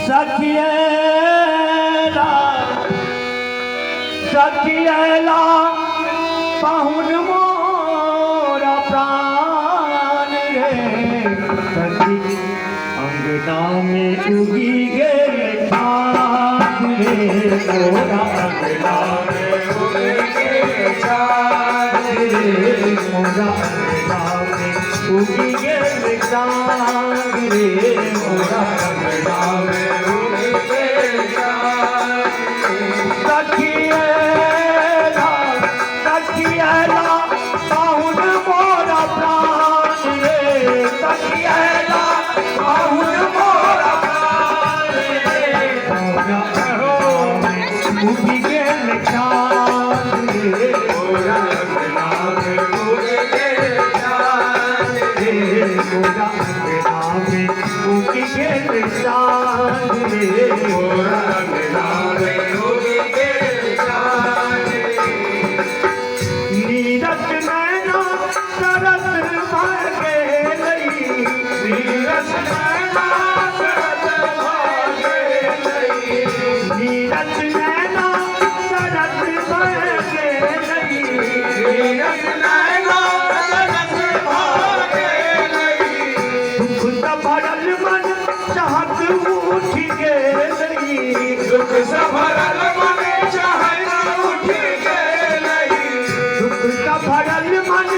सखियला सखियला पाहुन मोरा प्राण रे। सखी अंगना में उगी गेल चाँद रे, मोरा अंगना में उगी गेल चाँद रे, मोरा अंगना में उगी गेल चाँद रे, मोरा अंगना में उगी गेल चाँद। सखियला सखियला पाहुन मोरा प्राण रे, सखियला पाहुन मोरा प्राण रे, मोरा अंगना में उगी गेल चाँद रे, मोरा अंगना में उगी गेल चाँद रे, मोरा अंगना में उगी गेल चाँद रे, मोरा अंगना में उगी गेल चाँद रे। नीरज नैना सरस भर गेलई, नीरज नैना सरस भर गेलई, नीरज नैना सरस भर गेलई, नीरज नैना सरस भर गेलई। दुख सँ भरल मन चाहत उठि गेलई, दुख सँ भरल मन चाहत उठि गेलई, दुख सँ भरल मन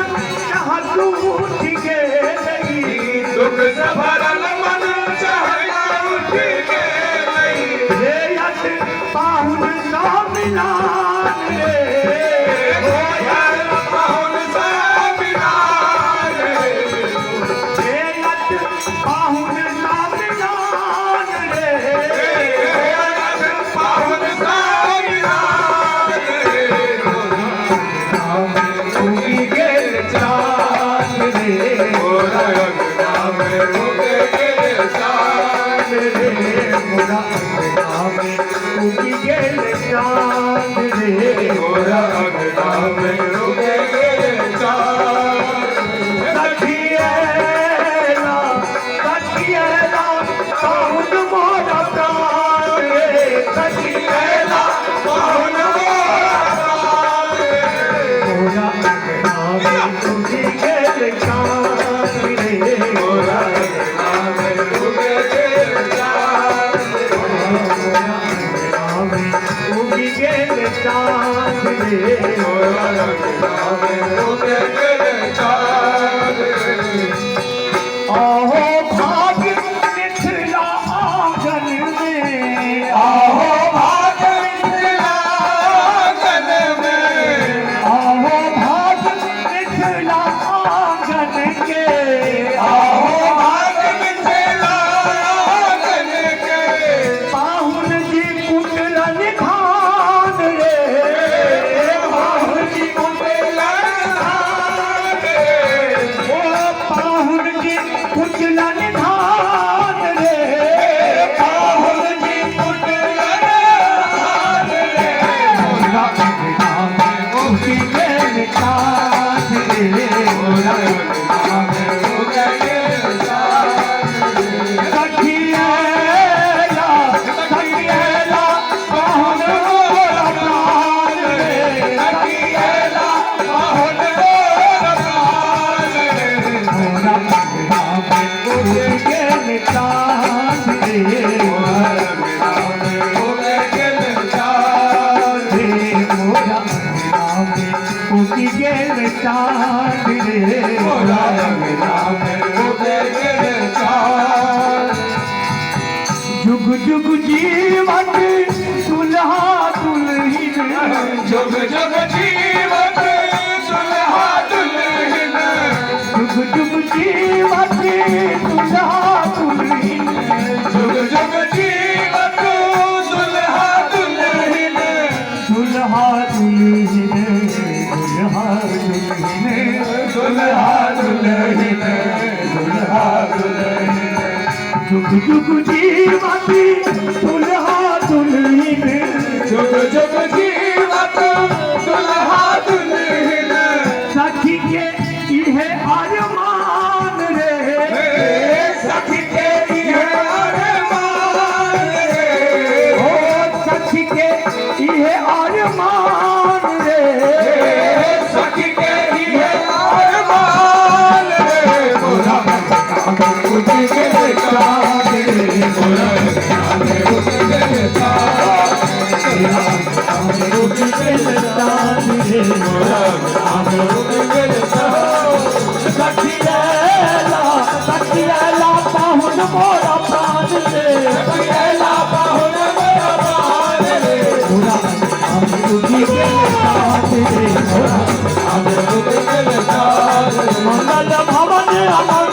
चाहत उठि गेलई, दुख सँ भरल मन चाहत उठि गेलई। हे यत पाहुन सँ मिलान रे, हो यार पाहुन सँ मिलान रे, हे यत पाहुन सँ मिलान रे, हे यार पाहुन सँ मिलान रे, उगी गेल चाँद रे, मोरा अंगना में उगि गेल चाँद रे, मोरा अंगना में उगी गेल चाँद रे, मोरा अंगना में उगि गेल चाँद। सखियला सखियला पाहुन मोरा प्राण रे, सखियला पाहुन मोरा प्राण रे, मोरा अंगना में उगी गेल चाँद रे, मोरा अंगना में उगि गेल चाँद रे, मोरा अंगना में उगी गेल चाँद रे, मोरा अंगना में उगि गेल चाँद रे। आहो भाग मिथिला आंगन में, आहो भाग मिथिला आंगन में, आहो भाग मिथिला आंगन के, आहो भाग मिथिला आंगन के, पाहुन जी कुटलन धान रे, पाहुन जी कुटलन धान रे, ओ पाहुन जी कुटलन धान रे, पाहुन जी कुटलन धान रे, मोरा अंगना में उगी गेल चाँद रे, मोरा अंगना में उगि गेल चाँद रे। सखियला सखियला पाहुन मोरा प्राण रे, सखियला पाहुन मोरा प्राण रे, मोरा अंगना में उगी गेल चाँद रे, मोरा अंगना में उगि गेल चाँद रे, मोरा अंगना में उगी गेल चाँद रे, मोरा अंगना में उगि गेल चाँद। जुग जुग जीवत दुल्हा दुल्हिन, जुग जुग जीवत दुल्हा दुल्हिन, जुग जुग जीवत दुल्हा दुल्हिन, जुग जुग जीवत दुल्हा दुल्हिन, दुल्हा दुल्हिन, दुल्हा दुल्हिन, दुल्हा दुल्हिन, दुल्हा दुल्हिन, जुग जुग जीवत दुल्हा दुल्हिन, जुग जुग जीवत दुल्हा दुल्हिन। सखी के इहे अरमान रे, सखी के इहे अरमान सखियला सखियला पाहुन मोरा प्राण रे। सखियला पाहुन मोरा प्राण रे। मोरा अंगना में उगी गेल चाँद रे। मोरा उगी गेल चाँद। मंगल भवन अमंगल।